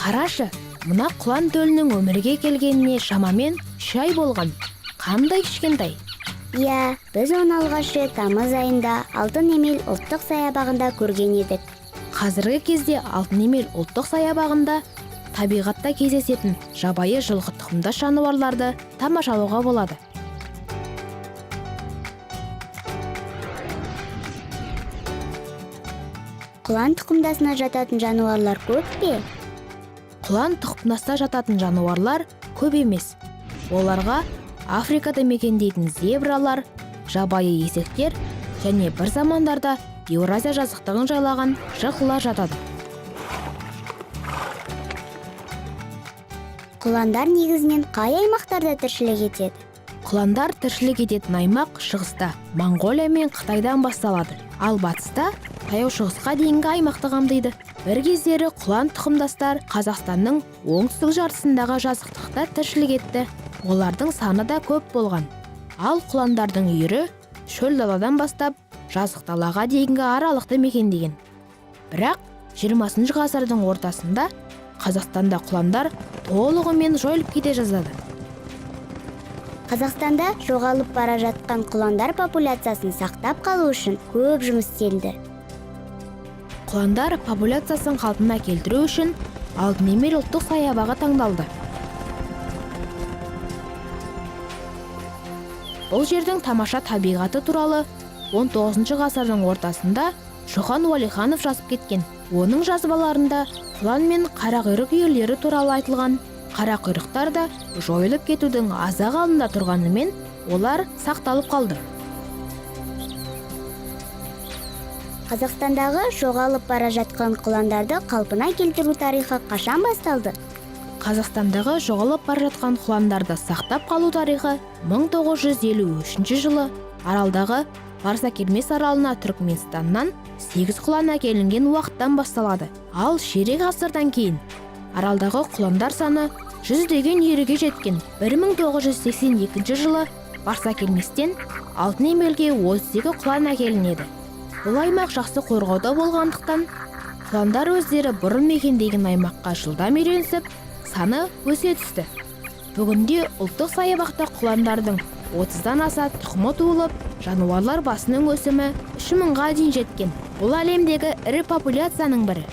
Қарашы, мына құлан төлінің өмірге келгеніне шамамен 3 ай болған. Қандай кішкентай. Иә, біз оны алғаш рет тамыз айында Алтын Емел ұлттық саябағында көрген едік. Қазіргі кезде Алтын Емел ұлттық саябағында табиғатта кездесетін жабайы жылқы тұқымдас жануарларды тамашалауға болады. Құлан тұқымдасына жататын жануарлар көп пе? Құлан тұқымдасына жататын жануарлар көп емес. Оларға Африкада мекендейтін зебралар, жабайы есектер және бір замандарда Еуразия жазықтығын жайлаған жылқылар жатады. Құландар негізінен қай аймақтарда тіршілік етеді? Құландар тіршілік ететін аймақ шығыста Моңғолия мен Қытайдан басталады, ал батыста Таяу Шығысқа дейінгі аймақты қамтиды. Бір кездері құлан тұқымдастар Қазақстанның оңтүстік жартысындағы жазықтықта тіршілік етті. Олардың саны да көп болған. Ал құландардың үйірі шөл даладан бастап жазық далаға дейінгі аралықты мекендеген. Бірақ 20 ғасырдың ортасында Қазақстанда құландар толығымен жойылып кете жаздады. Қазақстанда жоғалып бара жатқан құландар популяциясын сақтап қалу үшін көп жұмыс істелді. Құландар популяциясын қалпына келтіру үшін Алтын Емел ұлттық саябағы таңдалды. Бұл жердің тамаша табиғаты туралы 19 ғасырдың ортасында Шоқан Уәлиханов жазып кеткен. Оның жазбаларында құлан мен қарақұйрық үйірлері туралы айтылған. Қарақұйрықтар да жойылып кетудің аз-ақ алдында тұрғанымен, олар сақталып қалды. Қазақстандағы жоғалып бара жатқан құландарды қалпына келтіру тарихы қашан басталды? Қазақстандағы жоғалып бара жатқан құландарды сақтап қалу тарихы 1953 жылы Аралдағы Барсакелмес аралына Түркменстаннан 8 құлан әкелінген уақыттан басталады. Ал ширек ғасырдан кейін аралдағы құландар саны жүздеген үйірге жеткен. 1982 жылы Барсакелместен Алтын Емелге 32 құлан әкелінеді. Бұл аймақ жақсы қорғауда болғандықтан, құландар өздері бұрын мекендеген аймаққа жылдам үйренісіп, саны өсе түсті. Бүгінде ұлттық саябақта құландардың 30-дан аса тұқымы туылып, жануарлар басының өсімі 3000-ға дейін жеткен. Бұл әлемдегі ірі популяцияның бірі.